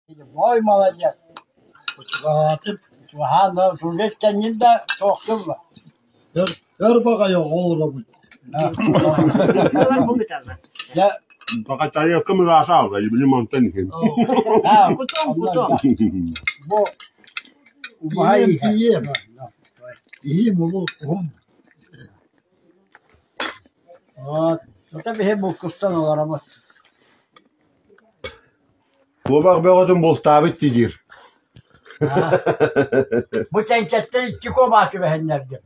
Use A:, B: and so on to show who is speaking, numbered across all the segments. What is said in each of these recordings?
A: Ой, молодец! Чугаһаан тугет кэннин да туохтулла.
B: Өр, өр баҕайы олоробут.
A: Дьэ,
C: Баҕатайыкка мырааса алла, били мантан иһин.
D: Кутуом, кутуом.
A: бу убаһа
B: Тиийиэм,
A: иһэ.
B: тиийиэм. Иһиим улуу уһун.
A: Вот. Это биһи булкустан олоробут.
C: Куобах бөҕөтүн бултаабыт диир.
A: Бу тэҥкэттэн икки куобах түбэһиннэрдим.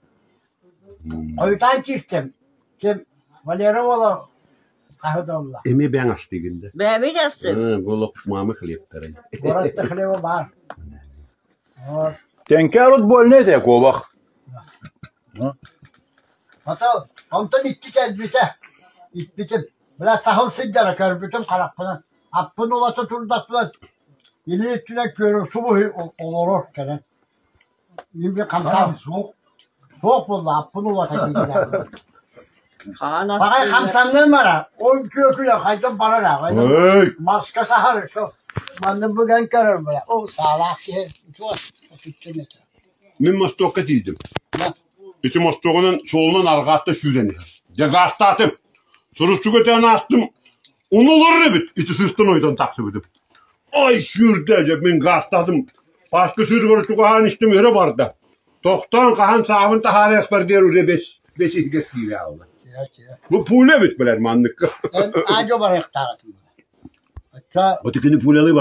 A: Хойутаан кииртим. Ким Валера уола хаһы да ылла.
C: Эмиэ бэйэҥ астыыгын да.
D: Бэйэбит астык.
C: Бу олох мама хлебтара.
A: Куоратта хлеба баар. Вот.
E: Тэҥкэ урут буольна этэ куобах.
A: Ото онтон икки кэлбитэ. Иппитим. Бля саһыл сылдьара көрбүтүм харахпынан. Аппын улата турдахпына илии өттүнэн күөрүм субу олорор кэлэн. Мин bir хамсаан
B: Суох.
A: суох буолла аппын улата киирдэ.
D: Хаан
A: Баҕай
D: астыыр.
A: хамсанныым ара. Ол күөкүлэ хайдах барар аа.
C: Эй!
A: Маска саһар шо манны быган көрөр бля. Ол саалаах киһи чуос отучча метр.
C: Мин мостуокка тиийдим. Ити мостуогунан суолунан арҕаатта сүүрэн иһэр. Дьэ гаастаатым. Суруччуга өтөөн аастым. Ону олорор эбит. Ити сыыстан ойдон тахсыбытым. Ай сүүрдэ дьэ мин гаастаатым. Пааска сүүрүгэр чугаһаан истим өрө барда. Тохтоон хаһан саабын таһаарыахпар диэри уже бэс бэс иһигэр киирэ хаалла. Бу пуля эбит билэр манныкка.
A: Эн аадьо барыахтаах этим. Оччо
C: Отикини пулялыы бар.